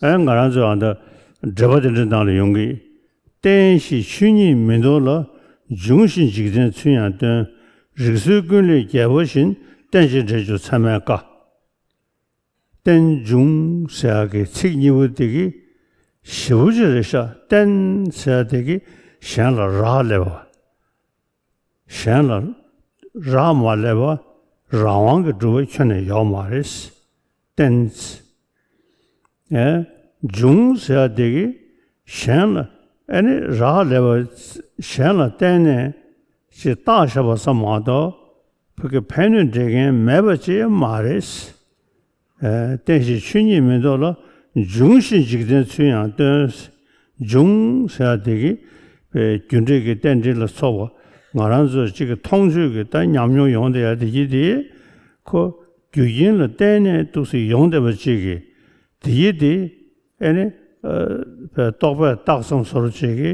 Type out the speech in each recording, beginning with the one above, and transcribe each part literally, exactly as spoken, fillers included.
ཨེ་ང་རང་ཚོའི་ཨ་ད་འགྲེལ་པ་དེ་འདྲའི་ནང་ལ་ཡོང་གི། རྟེན་གཞི་ཆོས་ཉིད་མིན་འདོར་ལ། འབྱུང་ཞིང་འཇིག་རྟེན་ཚུལ་ཡང་སྟོན། རིགས་ཚོལ་ཀུན་ལས་རྒྱལ་པོ་བཞིན། རྟེན་ཅིང་འབྲེལ་འབྱུང་ཚད་མས་དཀའ། རྟེན་འབྱུང་ཟེར་ཡག་གི་ཚིག་གཉིས་པོ་དེ་གི་ཞེ་པོ་ཅིག་རེད་ཤག་རྟེན་ཟེར་ཡག་དེ་གི་གཞན་ལ་རག་ལས་པ། གཞན་ལ་རག་མ་ལས་པ་རང་དབང་གི་སྒྲུབ་པ་ཁྱོན་ནས་ཡོད་མ་རེད། རྟེན། ཨེ། འབྱུང་ཟེར་ཡག་དེ་གི་གཞན་ལ་ཨེ་ནི་རག་ལས་པ་གཞན་ལ་བརྟེན་ནས་ཅིག་བཏགས་བཞག་པ་ཙམ་མ་གཏོགས་བོད་ཀྱི་ཕན་གནོད་འབྲེལ་མཁན་མེད་པ་ཅིག་མ་རེད། ཨེ། རྟེན་གཞི་ཆོས་ཉིད་མིན་འདོར་ལ། འབྱུང་ཞིང་འཇིག་རྟེན་ཚུལ་ཡང་སྟོན། འབྱུང་ཟེར་ཡག་དེ་གི་པའི་རྒྱུ་འབྲས་ཀྱི་རྟེན་འབྲེལ་ལ་སོགས་པ་ང་རང་ཚོ་གཅིག་གི་མཐོང་ཆོས་ཀྱི་ད་ཉམས་མྱོང་ཡོང་བསྡད་ཡག་དེ་གི་དེ་ཁོ་རྒྱུ་རྐྱེན་ལ་བརྟེན་ནས་འདུག་སེ་ཡོང་བསྡད་པ་གཅིག་གི་དེ་གི་དེ་ཨེ་ནི་ཨ་པའི་རྟོག་པས་བཏགས་ཙམ་བཟོ་འདྲ་གཅིག་གི་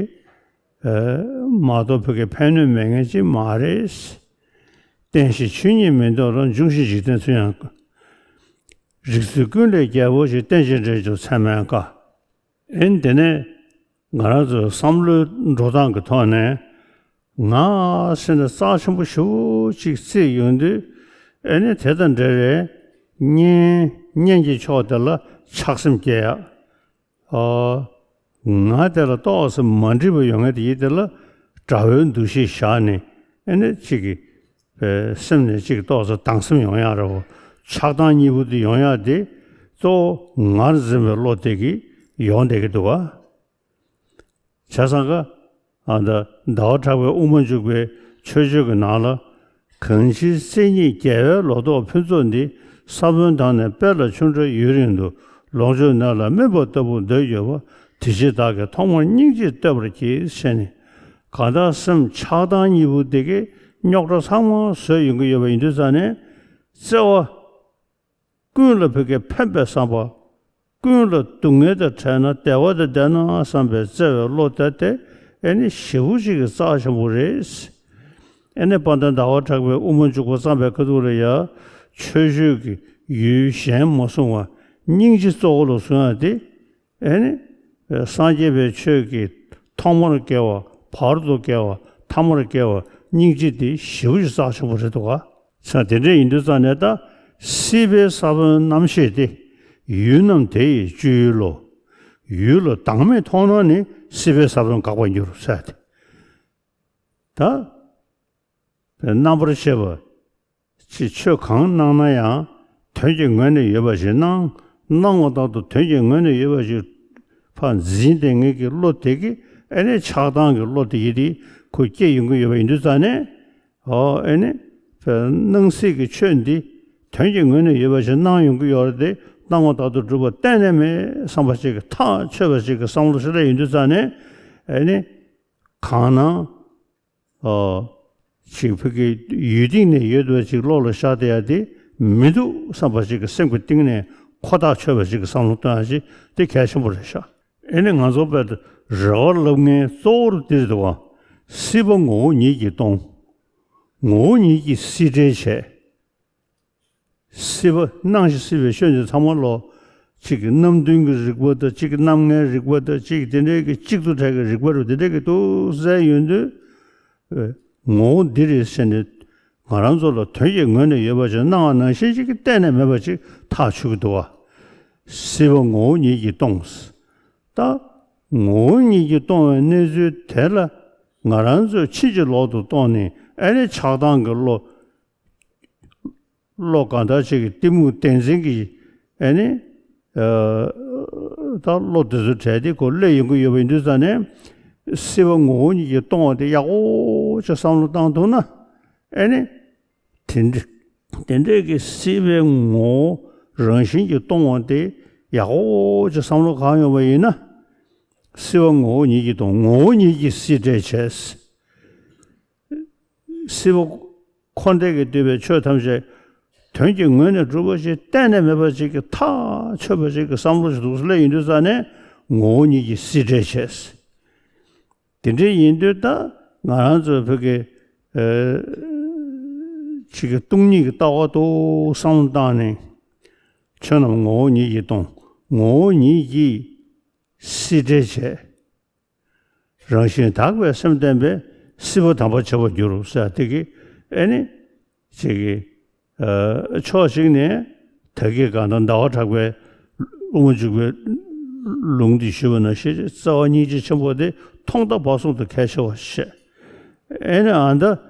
ཨེ་མ་གཏོགས་བོད་ཀྱི་ཕན་གནོད་མེད་མཁན་ཅིག་མ་རེད། རྟེན་གཞི་ཆོས་ཉིད་མིན་འདོར་རོ། འབྱུང་ཞིང་འཇིག་རྟེན་ཚུལ་ཡང་། རིགས་ཚོལ་ཀུན་ལས་རྒྱལ་པོ་ཞིག་རྟེན་ཅིང་འབྲེལ་འབྱུང་ཚད་མས་དཀའ། ཨེ་དེ་ནས་ང་རང་ཚོའི་བསམ་བློའི་འགྲོ་སྟངས་ཀྱི་ཐོག་ནས་ང་ཟེར་ནས་རྩ་ཆེན་པོ་ཞེ་པོ་ཅིག་བརྩིས་ཡོང་དུས་ཨེ་ནི་དེ་དང་འབྲེལ་བའི་གཉེན་གཉེན་གྱི་ཕྱོགས་དེ་ལ་ཆགས་སེམས་སྐྱེ་ཡག་ཨ། ང་དེ་ལ་ཏོག་ཙམ་མ་འགྲིག་པ་ཡོད་མཁན་དེ་ཡིན་དེ་ལ་དགྲ་བོའི་འདུ་ཤེས་བཞག་ནས་ཨེ་ནི་གཅིག་གི་པའི་སེམས་ནས་གཅིག་ཏོག་ཙམ་སྡང་སེམས་ཡོང་ཡག་རེད་བ། ཆགས་སྡང་གཉིས་པོ་དེ་ཡོང་ཡག་དེ་གཙོ་བོ་ངར་འཛིན་པའི་བློ་དེ་གིས་ཡོང་བསྡད་ཀྱི་འདུག་བ། བྱས་ཙང་ཀ་ཨ་ད་ཟླ་བ་གྲགས་པའི་དབུ་མ་འཇུག་པའི་མཆོད་བརྗོད་ཀྱི་ནང་ལ། གང་ཕྱིར་སེམས་ཉིད་རྒྱལ་བའི་ལོ་ཏོག་ཕུན་ཚོགས་འདི། ས་བོན་དང་ནི་དཔེ་ལ་ཆུ་འདྲ་ཡུན་རིང་དུ། ལོངས་སྤྱོད་ནད་ལ་སྨིན་པ་ལྟ་བུ་འདོད་ཡོད་པ། དེ་ཕྱིར་བདག་གིས་ཐོག་མར་སྙིང་རྗེ་བསྟོད་པར་བགྱི། ཞེས་ནས། གང་ལྟར་སེམས་ཆགས་སྡང་གཉིས་པོ་དེ་གའི་རྙོག་དྲ་ཚང་མ་བཟོས་ཡོང་གི་ཡོད་པ་ཡིན་དུས་ཙང་ནས། བརྩེ་བ། ཀུན་ལ་བོད་སྐད་ཕན་པའི་བསམ་པ། ཀུན་ལ་སྡུག་བསྔལ་དང་བྲལ་ན་བདེ་བ་དང་ལྡན་ན་བསམ་པའི་བརྩེ་བའི་བློ་དེ་དེ་ཨེ་ནི་ཞེ་པོ་ཅིག་གི་རྩ་ཆེན་པོ་རེད། ཨེ་ནི་དཔལ་ལྡན་ཟླ་བ་གྲགས་པའི་དབུ་མ་འཇུག་པ་བརྩམས་པའི་ཁ་ཐུག་ལ་ཡ། མཆོད་བརྗོད་ཀྱི་ཡུལ་གཞན་མ་བཟུང་བར་སྙིང་རྗེ་གཙོ་བོ་ལ་བཟུང་ཡ་དེ། ཨེ་ནི། སངས་རྒྱས་པའི་ཆོས་ཀྱི་ཐོག་མར་སྐྱེ་བ། བར་དུ་སྐྱེ་བ། ཐ་མར་སྐྱེ་བ། སྙིང་རྗེ་དེ་ཞེ་པོ་ཅིག་རྩ་ཆེན་པོ་རེད་འདུག་ག་ས་དེ་འདྲ་ཡིན་དུས་ཙང་ནས་ད། སྲིད་པའི་ས་བོན་རྣམ་ཤེས་ཏེ། ཡུལ་རྣམས་དེ་ཡི་སྤྱོད་ཡུལ་ལོ། ཡུལ་ལ་བདག་མེད་མཐོང་ན་ནི་སྲིད་པའི་ས་བོན་འགག་པར་འགྱུར་ཟེར་ཏེ། ད། རྣམ་པར་ཤེས་པ། ཅིག་ཆོས་གང་གནང་ན་ཡང་དོན་གྱི་ངོས་ནས་ཡོད་པ་ཞིག་གནང་། གནང་བ་ལྟར་དུ་དོན་གྱི་ངོས་ནས་ཡོད་པ་ཞིག་ཕར་འཛིན་བསྡད་མཁན་གྱི་བློ་དེ་གིས་ཨེ་ནི་ཆགས་སྡང་གི་བློ་དེ་ཡིད་དེ་ཁོ་སྐྱེ་ཡོང་གི་ཡོད་པ་ཡིན་དུས་ཙང་ནས། ཨོ་ཨེ་ནི། སྣང་སྲིད་ཀྱི་ཆོས་འདི་དོན་གྱི་ངོས་ནས་ཡོད་པ་ཞིག་གནང་ཡོང་གི་ཡོད་རེད་དེ། གནང་བ་ལྟར་དུ་སྒྲུབ་པ་གཏན་ནས་མེད་བསམ་པ་ཞིག་གི་ཐག་ཆོད་པ་ཞིག་གི་བསམ་བློ་ཞིག་སླེབས་ཡོང་དུས་ཙང་ནས་ཨེ་ནི། གང་སྣང་། ཨོ། ཅིག་ཕ་གི་ཡུལ་སྟེང་ནས་ཡོད་པ་ཅིག་བློ་ལ་ཤར་བསྡད་ཡ་དེ་མི་འདུག་བསམ་པ་ཞིག་གི་སེམས་ཀྱི་གཏིང་ནས་ཁོ་ཐག་ཆོད་པ་ཞིག་གི་བསམ་བློ་གཏོང་ཡ་ཞིག་དེ་གལ་ཆེན་པོ་རེད་ཤག་ཨེ་ནི་ང་ཚོ་དཔེ་རེ་བ་ལབ་མཁན་གཙོ་བོར་འདིར་འདུག་བ། སྲིད་པ་ངོ་བོ་ཉིད་ཀྱིས་སྟོང་། ངོ་བོ་ཉིད་ཀྱིས་སྲིད་འབྲེལ་བྱས། སྲིད་པ་སྣང་ཞིང་སྲིད་པའི་ཆོས་འདི་ཚང་མ་ལོ། གཅིག་གི་རྣམ་བདུན་གྱི་རིག་པ་དང་། གཅིག་གི་རྣམ་ལྔའི་རིག་པ་དང་། གཅིག་དེ་འདྲའི་གི་གཅིག་ཏུ་བྲལ་གྱི་རིག་པ་རུ་དེ་འདྲའི་གི་འདུག་ཟེར་ཡོང་དུས། ངོ་བོ་འདི་རེད་ཟེར་ནས་ང་རང་ཚོ་ལ་དོན་གྱི་ངོས་ནས་ཡོད་པ་ཅིག་སྣང་བ་ནང་བཞིན་ཅིག་གི་གཏན་ནས་མེད་པ་ཅིག་ཐག་ཆོད་ཀྱི་འདུག་བ། སྲིད་པ་ངོ་བོ་ཉིད་ཀྱིས་སྟོང་། ད་ངོ་བོ་ཉིད་ཀྱིས་སྟོང་བའི་གནས་ཚུལ་དེ་ལ་ང་རང་ཚོས་ཕྱིན་ཅི་ལོག་ཏུ་རྟོགས་ནས་ཨེ་ནི་ཆགས་སྡང་གི་བློ། བློ་གང་དག་ཅིག་གི་གཏི་མུག་བདེན་འཛིན་གྱི་ཨེ་ནི། ཨ། ད་བློ་དེ་ཚོ་བྲལ་ཏེ་ཁོ་སླེབས་ཡོང་གི་ཡོད་པ་ཡིན་དུས་ཙང་ནས། སྲིད་པ་ངོ་བོ་ཉིད་ཀྱིས་སྟོང་བ་དེ་ཡག་པོ་ཅིག་བསམ་བློ་བཏང་ཐུབ་ན། ཨེ་ནི། དེ་འདྲ་དེ་འདྲས་ཀྱི་སྲིད་པའི་ངོ་བོ་རང་བཞིན་གྱིས་སྟོང་བ་དེ་ཡག་པོ་ཅིག་བསམ་བློ་གང་ཡོང་བ་ཡིན་ན། སྲིད་པ་ངོ་བོ་ཉིད་ཀྱིས་སྟོང་། ངོ་བོ་ཉིད་ཀྱིས་སྲིད་འབྲེལ་བྱས། སྲིད་པ་འཁོར་འདས་ཀྱིས་བསྡུས་པའི་ཆོས་ཐམས་ཅད་དོན་གྱི་ངོས་ནས་གྲུབ་པ་ཞིག་གཏན་ནས་མེད་པ་ཞིག་གི་ཐག་ཆོད་པ་ཞིག་གི་བསམ་བློ་ཞིག་འདུག་སེ་སླེབས་ཡོང་དུས་ཙང་ནས་ངོ་བོ་ཉིད་ཀྱིས་སྲིད་འབྲེལ་བྱས། དེ་འདྲ་ཡིན་དུས་ད་ང་རང་ཚོའི་བོད་ཀྱི་ཨ་ཅིག་གི་སྟོང་ཉིད་ཀྱི་ལྟ་བ་དུ་བསམ་བློ་བཏང་ནས། ཆོས་རྣམས་ངོ་བོ་ཉིད་ཀྱིས་སྟོང་། ངོ་བོ་ཉིད་ཀྱིས་སྲིད་བྲལ་བྱས། རང་བཞིན་དག་པའི་སེམས་བརྟན་པས་སྲིད་པ་དམ་པར་བྱེད་པར་འགྱུར་ཟེར་དེ་གི་ཨེ་ནི་ཅིག་གི་ཕྱོགས་གཅིག་ནས་ད་གིན་གང་ལྟར་ཟླ་བ་གྲགས་པའི་དབུ་མ་འཇུག་པའི་ལུང་འདི་ཞུས་པ་ནང་བཞིན་རྩ་བ་སྙིང་རྗེ་ཆེན་པོ་དེ་ཐོག་མཐའ་བར་གསུམ་དུ་གལ་ཆེ་བར་བཤད། ཨེ་ནི་ཨ་ད་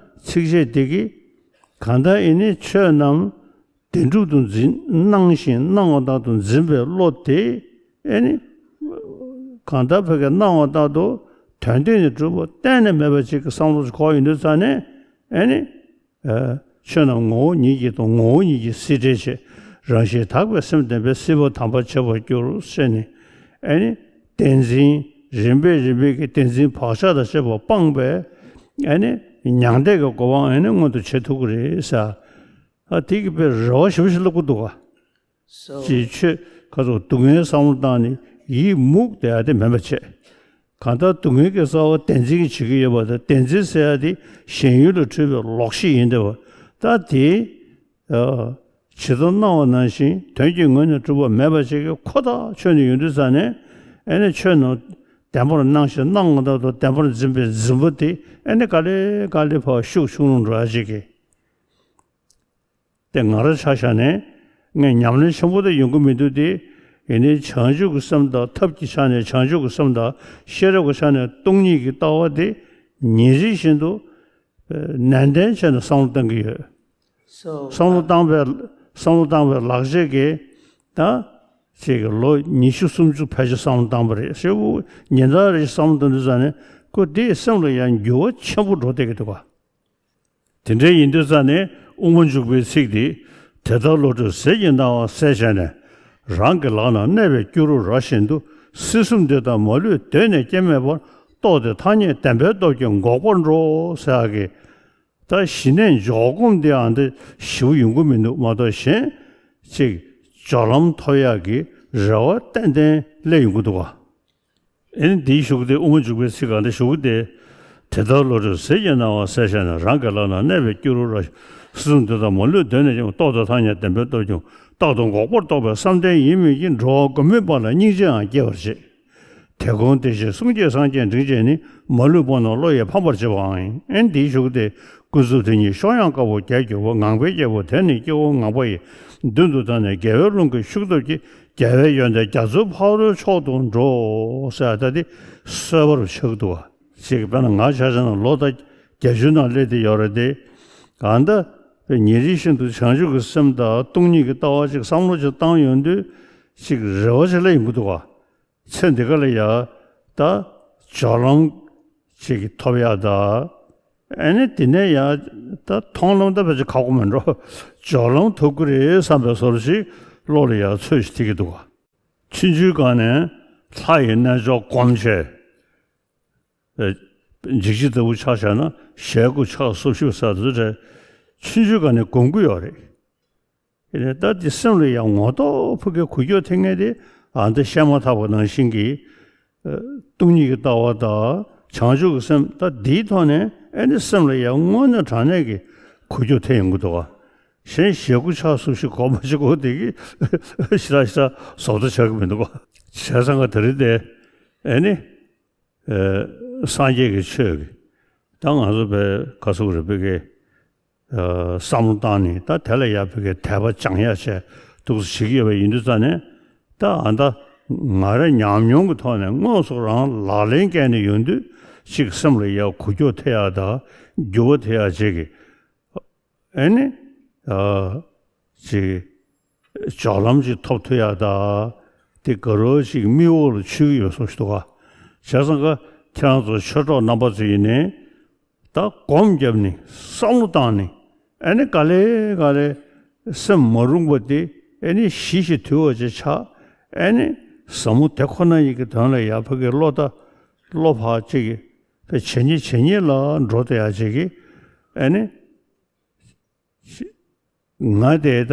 ཚིགས་བཅད་འདི་གིས་གང་ལྟར་ཨེ་ནི་ཆོས་རྣམས་བདེན་གྲུབ་ཏུ་འཛིན་སྣང་ཞིང་སྣང་བ་ལྟར་དུ་འཛིན་པའི་བློ་དེ་ཨེ་ནི་གང་ལྟར་བོད་ཀྱི་སྣང་བ་ལྟར་དུ་དོན་སྟེང་ནས་གྲུབ་པ་གཏན་ནས་མེད་པ་ཅིག་གི་བསམ་བློ་ཞིག་འཁོར་ཡོང་དུས་ཙ་ནས་ཨེ་ནི། ཆོས་རྣམས་ངོ་བོ་ཉིད་ཀྱིས་དང་ངོ་བོ་ཉིད་ཀྱིས་སྲིད་བྲལ་བྱེད། རང་བཞིན་དག་པའི་སེམས་ལྡན་པས་སྲིད་པ་དམ་པར་བྱེད་པར་འགྱུར་ཟེར་ནས་ཨེ་ནི་བདེན་འཛིན་རིམ་པས་རིམ་པས་ཀྱི་བདེན་འཛིན་བག་ཆགས་དང་བཅས་པ་སྤངས་པས་ཨེ་ནི་མྱང་འདས་ཀྱི་གོ་འཕང་ཨེ་ནི་མངོན་དུ་བྱེད་ཐུབ་ཀྱི་རེད་ཟེར། ཨ་དེ་གི་དཔེ་རེ་བ་ཞེ་པོ་ཞིག་བསླབ་ཀྱི་འདུག་ག་ཅེས་ཆོས་ཁ་ཐུག་སྡུག་བསྔལ་བསམ་བློ་བཏང་ནས་ཡིད་མུག་བསྡད་ཡ་དེ་མིན་པ་བྱས། གང་ལྟར་སྡུག་བསྔལ་གྱི་རྩ་བ་བདེན་འཛིན་གྱིས་བྱེད་ཀྱི་ཡོད་པ་དང་བདེན་འཛིན་ཟེར་ཡ་དེ་ཞེན་ཡུལ་ལ་འཁྲུལ་པའི་ལོག་ཤེས་ཡིན་བསྡད་པ། ད་དེ་ཇི་ལྟར་སྣང་བ་ནང་བཞིན་དོན་གྱི་ངོས་ནས་གྲུབ་པ་མེད་པ་ཞིག་གི་ཁོ་ཐག་ཆོད་ནས་ཡོང་དུས་ཙ་ནས་ཨེ་ནི་ཆོས་རྣམས་བདེན་པར་སྣང་ཞིང་སྣང་བ་ལྟར་དུ་བདེན་པར་འཛིན་པའི་འཛིན་པ་དེ་ཨེ་ནི་ག་ལེ་ག་ལེ་ཕར་ཤུགས་ཆུང་རུ་འགྲོ་ཡ་ཞིག་གི་དེ་ང་རང་ཆ་བཞག་ནས་ངས་ཉམས་ལེན་ཆེན་པོ་དེ་ཡོང་གི་མི་འདུག་སྟེ། ཡིན་ནའི་བྱང་ཆུབ་ཀྱི་སེམས་དང་ཐབས་ཀྱི་ཆ་ནས་བྱང་ཆུབ་ཀྱི་སེམས་དང་ཤེས་རབ་ཀྱི་ཆ་ནས་སྟོང་ཉིད་ཀྱི་ལྟ་བ་དེ་ཉིན་རེ་བཞིན་དུ་ནན་ཏན་བྱས་ནས་བསམ་བློ་གཏང་གི་ཡོད། བསམ་བློ་བཏང་བའི་བསམ་བློ་བཏང་བའི་ལག་རྗེས་ཀྱིས་ད་ཅིག་གི་ལོ་ཉི་ཤུ་སུམ་ཅུ་ཕལ་ཆེར་བསམ་བློ་བཏང་པ་རེད། ཞེ་པོ་ཉིན་ལྟར་རེ་བསམ་བློ་གཏང་དུས་ཙ་ནས་ཁོ་དེའི་སེམས་ལ་ཡང་འགྱུར་བ་ཆེན་པོ་འགྲོ་བསྡད་ཀྱི་འདུག་ག་དེ་འདྲ་ཡིན་དུས་ཙ་ནས་དབུ་མ་འཇུག་པའི་ཚིག་འདི། དེ་ལྟར་བློ་གྲོས་ཟིལ་གྱིས་གནང་བ་གསལ་བྱས་ནས། རང་གི་ལག་ན་གནས་པའི་སྐྱུ་རུ་ར་བཞིན་དུ། སྲིད་གསུམ་འདི་དག་མ་ལུས་གདོད་ནས་སྐྱེ་མེད་པར། རྟོགས་ཏེ་ཐ་སྙད་བདེན་པའི་སྟོབས་ཀྱིས་འགོག་པར་འགྲོ་ཟེར་ཡག་གི། ད་ཞི་གནས་འཇོག་སྒོམ་འདི་ཨ་འདི་ཞེ་པོ་ཡོང་གི་མི་འདུག་མ་གཏོགས་གཞན་ཅིག་སྦྱོར་ལམ་ཐོབ་ཡག་གི་རེ་བ་ཏན་ཏན་སླེབས་ཡོང་གི་འདུག་ག་ཨེ་ནི་འདིའི་གཞུག་གུ་དེ་དབུ་མ་འཇུག་པའི་ཚིག་གང་དེ་གཞུག་གུ་དེ། དེ་ལྟར་བློ་གྲོས་ཟིལ་གྱིས་གནང་བ་གསལ་བྱས་ནས། རང་གི་ལག་ན་གནས་པའི་སྐྱུ་རུ་ར། སྲིད་གསུམ་འདི་དག་མ་ལུས་གདོད་ནས་ཀྱང་། རྟོགས་ཏེ་ཐ་སྙད་བདེན་པའི་སྟོབས་ཀྱིས། རྟག་ཏུ་འགོག་པར་རྟོགས་པའི་བསམ་གཏན་ཡིན་མིན་གྱི། འགྲོ་བ་མགོན་མེད་པ་ལ་སྙིང་རྗེའང་སྐྱེ་བར་བྱེད། དེ་གོང་དེ་བཞིན་གསུང་སྐྱེས་སངས་རྒྱས་འབྲིང་རྗེ་ནི། མ་ལུས་སྤོང་རྣམས་བློ་ཡིས་ཕམ་པར་བྱེད་པའང་ཡིན། ཨེ་ནི་འདིའི་གཞུག་གུ་དེ། ཀུན་རྫོབ་དེ་ཉིད་གཤོག་ཡངས་དཀར་པོ་བརྒྱ་གྱུར་པ། ངང་པའི་སྐྱེས་བུ་དེ་ནི་སྐྱེ་བོ་ངང་པ་ཡི། མདུན་དུ་བདར་ནས་རྒྱལ་བའི་ཀླུང་གི་ཤུགས་སྟོབས་ཀྱིས། རྒྱལ་བའི་ཡོན་ཏན་རྒྱ་མཚོའི་ཕ་རོལ་མཆོག་ཏུ་འགྲོ། ཟེར་ད་དེ་གསོལ་བ་རུ་ཆགས་འདུག་བ། ཅིག་དཔེར་ན་ང་ཆ་བཞག་ན་ལོ་ད་བརྒྱད་ཅུ་ནང་སླེབས་བསྡད་ཡོད་རེད་དེ། གང་ལྟར་ཉིན་རེ་བཞིན་དུ་བྱང་ཆུབ་ཀྱི་སེམས་དང་སྟོང་ཉིད་ཀྱི་ལྟ་བ་ཅིག་བསམ་བློ་ཅིག་བཏང་ཡོང་དུས་ཅིག་རེ་བ་ཅིག་སླེབས་ཡོང་གི་འདུག་བ། ཚེ་འདི་ག་ལ་ཡ་ད་སྦྱོར་ལམ་ཅིག་ཐོབ་ཡ་ད། ཨ་ནི་དེ་ནས་ཡ་ད་མཐོང་ལམ་ད་ཕལ་ཆེར་ཁག་པོ་མེད་འགྲོ། སྦྱོར་ལམ་ཐོབ་ཀྱི་རེད་བསམ་པའི་བཟོ་འདྲ་ཞིག་བློ་ལ་ཡ་ཚོད་ཅིག་ཐིག་གི་འདུག་ག་ཆུང་ཆུང་སྒང་ནས་ལྷ་ཡི་རྣལ་འབྱོར་སྒོམ་བྱས། ཨ་འཇིགས་བྱེད་ལྟ་བུ་ཆ་བཞག་ན་ཞལ་དགུ་ཕྱག་སོ་བཞི་ཟེར་དུས་དེ་ཆུང་ཆུང་སྒང་ནས་སྒོམ་གྱི་ཡོད་རེད། དེ་ནས་ད་འདི་སེམས་ལ་ཡང་ངོ་ཐོག་ཕ་གིའི་འགུལ་སྐྱོད་ཐེབས་མཁན་དེ་ཨ་འདི་བཤད་མ་ཐག་པ་ནང་བཞིན་གྱི་ཨ་སྟོང་ཉིད་ཀྱི་ལྟ་བ་དང་བྱང་ཆུབ་ཀྱི་སེམས། ད་འདིའི་ཐོག་ནས་ཨ་ནི་སེམས་ལ་ཡང་དངོས་གནས་དྲང་གནས་ཀྱི་འགུལ་སྐྱོད་ཐེབས་ཡོང་གི་འདུག་ག་གཞན་ཞལ་དགུ་ཕྱག་སོ་བཞི་སྒོམ་པ་ཞིག་གོ་དེ་གི་ཞེ་དྲག་ཞེ་དྲག་བཟོ་ལྟ་ཆགས་ཀྱི་མི་འདུག་ག་བྱས་ཙང་ག་དེ་རིང་དེ་ཨ་ནི། ཨ་སངས་རྒྱས་ཀྱི་ཆོས་ཀྱི་ད་ང་ཚོ་བའི་ག་ཟེར་དགོས་རེད། བོད་ཀྱི་ཨ་བསམ་བློ་བཏང་ནས་ད་དེ་ལ་ཡ་བོད་ཀྱི་དད་པ་སྦྱང་ཡ་བྱས་འདུག་སེ་བྱེད་ཀྱི་ཡོད་པ་ཡིན་དུས་ཙ་ནས། ད་ཨ་ད་ང་རང་ཉམས་མྱོང་གི་ཐོག་ནས་དངོས་སུ་རང་ལག་ལེན་བཀལ་ནས་ཡོང་དུས་ཅིག་སེམས་ལ་ཡ་འགུལ་སྐྱོད་ཐེབས་ཡ་དང་འགྱུར་བ་ཐེབས་ཡ་བྱེད་ཀྱི། ཨ་ནི། ཨ་ཅིག་སྦྱོར་ལམ་ཅིག་ཐོབ་ཐུབ་ཡ་ད། དེ་དགའ་རོགས་ཅིག་མིག་འོག་ལ་ཆུད་ཀྱི་ཡོད་བཟོ་ཞིག་འདུག་ག་བྱས་ཙང་ཀ་ཁྱེད་རང་ཚོ་ཆོས་གྲོགས་རྣམ་པ་ཚོ་ཡིན་ནའི། ད་སྒོམ་བརྒྱབ་ནས་བསམ་བློ་བཏང་ནས་ཨ་ནི་ག་ལེ་ག་ལེ་སེམས་མ་རུངས་པ་དེ་ཨ་ནི་ཞི་ཞིང་དུལ་བ་ཅིག་ཆགས། ཨ་ནི་ཟབ་མོ་དེ་ཁོ་ན་ཡི་གི་དོན་ལ་ཡར་ཕ་གི་བློ་ད་བློ་ཕར་ཅིག་གི་ཕར་ཇེ་ཉེ་ཇེ་ཉེ་ལ་འགྲོ་བསྡད་ཡ་ཅིག་གི་ཨ་ནི། ང་དེ་ད་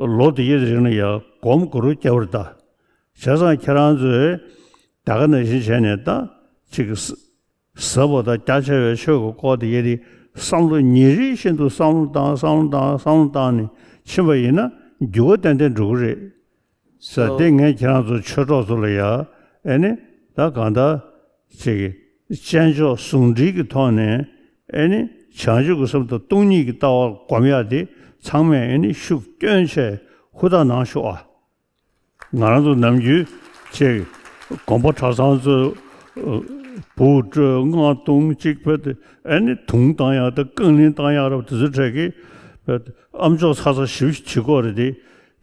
ལོ་དེ་ཡི་རིང་ལ་ཡ་སྒོམ་དགུ་རུ་བརྒྱབ་པ་རེད་ད། བྱས་ཙང་ཁྱེད་རང་ཚོས་ད་ག་ནང་བཞིན་བྱས་ནས་ད་ཅིག་ཟབ་པ་དང་རྒྱ་ཆེ་བའི་ཆོས་ཀྱི་སྐོར་དེ་ཡི་དེ་བསམ་བློ་ཉིན་རེ་བཞིན་དུ་བསམ་བློ་བཏང་བསམ་བློ་བཏང་བསམ་བློ་བཏང་ནས་ཕྱིན་པ་ཡིན་ན་འགྱུར་བ་ཏན་ཏན་འགྲོ་གི་རེད། ཟེར། དེ་ངས་ཁྱེད་རང་ཚོ་ཆོས་གྲོགས་ཚོ་ལ་ཡ་ཨེ་ནི་ད་གང་ལྟར་ཅིག་དཔྱད་འཇོག་ཟུང་འབྲེལ་གྱི་ཐོག་ནས་ཨེ་ནི་བྱང་ཆུབ་ཀྱི་སེམས་དང་སྟོང་ཉིད་ཀྱི་ལྟ་བ་སྒོམ་ཡག་དེ་ཚང་མས་ཨེ་ནི་ཤུགས་བསྐྱོན་བྱས་ཧུར་ཐག་གནང་ཤོག་ཨ། ང་རང་ཚོ་ནམ་རྒྱུན་ཅིག་དགོན་པ་གྲྭ་ཚང་ཚོ་འབུ་དཀྲོལ་རྔ་བརྡུང་ཅིག་བྱས་ཏེ་ཨེ་ནི་དུང་བཏང་ཡག་དང་རྐང་གླིང་བཏང་ཡག་རབ་དེ་ཚོའི་གྲས་ཀྱི་ཨ་མཆོག་ཚ་ཚ་ཞིབ་ཞིབ་བྱེད་དགོས་རེད་དེ།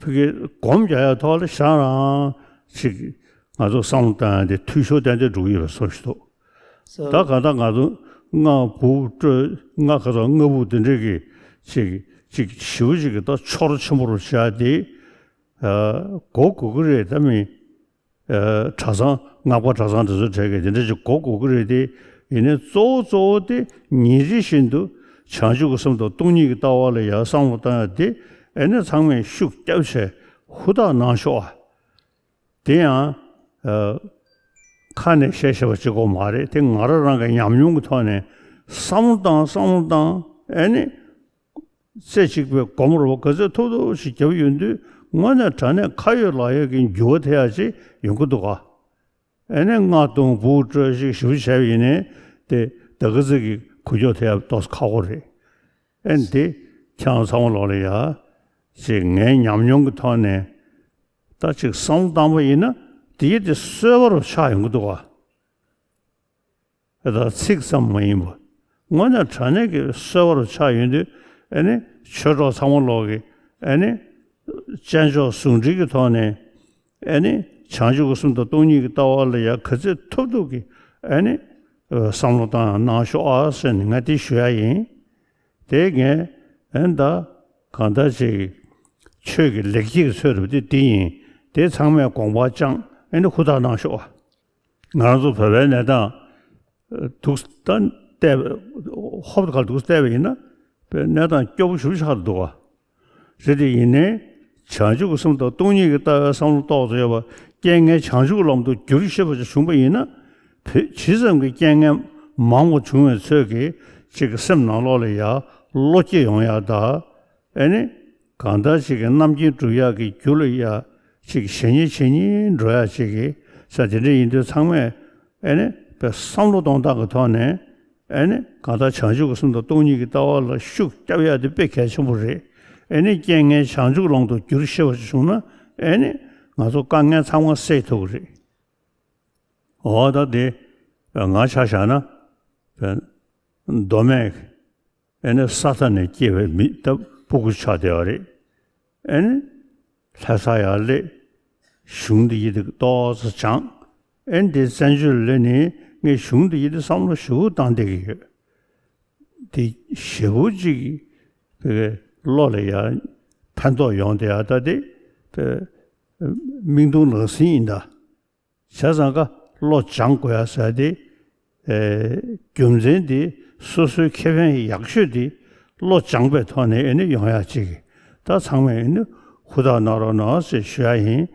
ཕ་གི་སྒོམ་རྒྱག་ཡག་ཐོག་ལ་ཞེ་དྲག་ཅིག་ང་ཚོ་བསམ་བློ་བཏང་ཡག་དེ་འཐུས་ཤོར་ཏན་ཏན་འགྲོ་གི་ཡོད་པའི་བཟོ་ཞིག་འདུག་ད་ག་ད་ང་ཚོ་རྔ་འབུ་དཀྲོལ་རྔ་ཁ་ཚ་རྔ་འབུ་དེ་འདྲས་ཀྱི་ཅིག་ཅིག་ཞེ་པོ་ཅིག་གི་ད་ཆོ་རོགས་ཆེན་པོ་རུ་བྱས་ཏེ་ཨ་དགོས་དགོས་ཀྱི་རེད། ད་མི་ཨ་གྲྭ་ཚང་སྔགས་པ་གྲྭ་ཚང་དེ་ཚོའི་གྲས་ཀྱི་དེ་འདྲ་ཅིག་དགོས་དགོས་ཀྱི་རེད་དེ། ཡིན་ནའི་གཙོ་བོ་གཙོ་བོ་དེ་ཉིན་རེ་བཞིན་དུ་བྱང་ཆུབ་ཀྱི་སེམས་དང་སྟོང་ཉིད་ཀྱི་ལྟ་བ་ལ་ཡར་བསམ་བློ་བཏང་ཡག་དེ་ཨེ་ནས་ཚང་མས་ཤུགས་བརྒྱབ་བྱས་ཧུར་ཐག་གནང་ཤོག་ཨ། དེ་ཡང་ཨ་ཁ་ནས་བཤད་བཤད་པ་གཅིག་པོ་མ་རེད། དེ་ང་རང་རང་གི་ཉམས་མྱོང་གི་ཐོག་ནས་བསམ་བློ་བཏང་བསམ་བློ་བཏང་ཨེ་ནི་རྩེ་གཅིག་པའི་སྒོམ་རོགས་ག་ཚོད་ཐུབ་ཐུབ་ཞིག་བརྒྱབ་ཡོང་དུས་དངོས་གནས་དྲང་གནས་ཁ་ཡོད་ལག་ཡོད་ཀྱི་འགྱུར་བ་ཐེབས་ཡག་ཅིག་ཡོང་གི་འདུག་ག་ཨེ་ནས་རྔ་བརྡུང་འབུ་དཀྲོལ་ཞིག་ཞིབ་བྱས་པ་ཡིན་ནའི་དེ་ད་ག་ཚོད་ཀྱི་འགུལ་སྐྱོད་ཐེབས་ཡག་ཏོག་ཙམ་ཁག་པོ་རེད། ཨེ་ནས་དེ་ཁྱེད་རང་ཚང་མ་ལོག་ལ་ཡ་ཅིག་ངའི་ཉམས་མྱོང་གི་ཐོག་ནས་ད་ཅིག་བསམ་བློ་བཏང་པ་ཡིན་ན་དེ་ཡི་དེ་གསོད་པ་རུ་ཆགས་ཡོང་གི་འདུག་ག་ད་ཚིག་ཙམ་མ་ཡིན་པ། དངོས་གནས་དྲང་གནས་ཀྱི་གསོད་པ་རུ་ཆགས་ཡོང་དུས་ཨེ་ནི་ཆོས་གྲོགས་ཚང་མ་ལོག་གི་ཨེ་ནི་དཔྱད་འཇོག་ཟུང་འབྲེལ་གྱི་ཐོག་ནས་ཨེ་ནི་བྱང་ཆུབ་ཀྱི་སེམས་དང་སྟོང་ཉིད་ཀྱི་ལྟ་བ་ལ་ཡ་ག་ཚོད་ཐུབ་ཐུབ་ཀྱི་ཨེ་ནི་བསམ་བློ་བཏང་གནང་ཤོག་ཨ་ཟེར་ནས་ང་དེ་ཞུ་ཡ་ཡིན། དེ་ངས་ཨེ་ད་གང་ལྟར་ཅིག་ཆོས་ཀྱི་ལེགས་སྐྱེས་ཀྱི་ཚོད་རེད་པ་དེ་དེ་ཡིན། དེ་ཚང་མས་དགོངས་པ་བཅངས་ཨེ་ནི་ཧུར་ཐག་གནང་ཤོག་ཨ། ང་རང་ཚོ་བོད་པའི་གནས་སྟངས་འདུག་ད་བལྟས་པ་ཧོབ་ཁ་འདུག་བལྟས་པ་ཡིན་ན་བོད་གནས་སྟངས་སྐྱོ་པོ་ཞེ་པོ་ཆགས་འདུག་ག་རེད། དེ་ཡིན་ནའི་བྱང་ཆུབ་ཀྱི་སེམས་དང་སྟོང་ཉིད་ཀྱི་ལྟ་བའི་བསམ་བློ་ཏོག་ཙམ་ཡོད་པ་རྐྱེན་ངན་བྱང་ཆུབ་ཀྱི་ལམ་དུ་བསྒྱུར་ཤེས་པ་ཅིག་བྱུང་པ་ཡིན་ན་བོད་ཇི་ཙམ་གྱི་རྐྱེན་ངན་མང་བ་བྱུང་བའི་ཚོད་ཀྱིས་ཅིག་གི་སེམས་ནང་ལོགས་ལ་ཡ་བློ་སྐྱེད་ཡོང་ཡག་དང་། ཨེ་ནི། གང་ལྟར་ཅིག་གི་རྣམ་མཁྱེན་སྒྲུབ་ཡག་གི་རྒྱུ་ལ་ཡ། ཅིག་གཞན་ཉིད་ཇི་སྙེད་འགྲོ་ཡག་ཅིག་གི་ས་དེ་འདྲ་ཡིན་དུས་ཚང་མས་ཨེ་ནི་བསམ་བློ་གཏོང་སྟངས་ཀྱི་ཐོག་ནས་ཨེ་ནི་གང་ལྟར་བྱང་ཆུབ་ཀྱི་སེམས་དང་སྟོང་ཉིད་ཀྱི་ལྟ་བ་ལ་ཤུགས་རྒྱབ་ཡག་དེ་དཔེ་གལ་ཆེན་པོ་རེད། ཨེ་ནི་རྐྱེན་ངན་བྱང་ཆུབ་ལམ་དུ་བསྒྱུར་ཤེས་པ་ཞིག་བྱུང་ན་ཨེ་ནི་ང་ཚོ་དཀའ་ངལ་ཚང་མ་སེལ་ཐུབ་ཀྱི་རེད། འོ་ད་དེ་ང་ཆ་བཞག་ན་མདོ་སྨད། ཨེ་ནི་ས་མཐའ་ནས་སྐྱེས་པའི་མི་ད་སྤུ་གུ་ཆགས་བསྡད་པ་རེད། ཨེ་ནི་ལྷ་ས་ཡར་སླེབས། གཞུང་འདི་ཡི་དེ་ཏོག་ཙམ་སྦྱངས། ཨེ་ནི་དེ་བཙན་བྱོལ་སླེབས་ནས་ངས་གཞུང་འདི་ཡི་དེ་བསམ་བློ་ཞེ་པོ་བཏང་བསྡད་ཀྱི་ཡོད། དེ་ཞེ་པོ་ཅིག་བློ་ལ་ཡ་ཕན་ཐོགས་ཡོང་བསྡད་ཡ་ད་དེ་མིག་མཐོང་ལག་ཟིན་ཡིན་ད། བྱས་ཙང་ཀ་བློ་སྦྱང་དགོས་ཡ་ཟེར་ཏེ། ཨེ། རྒྱུ་མཚན་དེ་སོ་སོའི་ཁེ་ཕན་ཡག་ཤོས་དེ་བློ་སྦྱངས་པའི་ཐོག་ནས་ཨེ་ནི་ཡོང་ཡ་གཅིག་གི་ད་ཚང་མས་ཨེ་ནི་ཧུར་ཐག་གནང་རོགས་གནང་ཟེར་ཞུ་ཡ་ཡིན།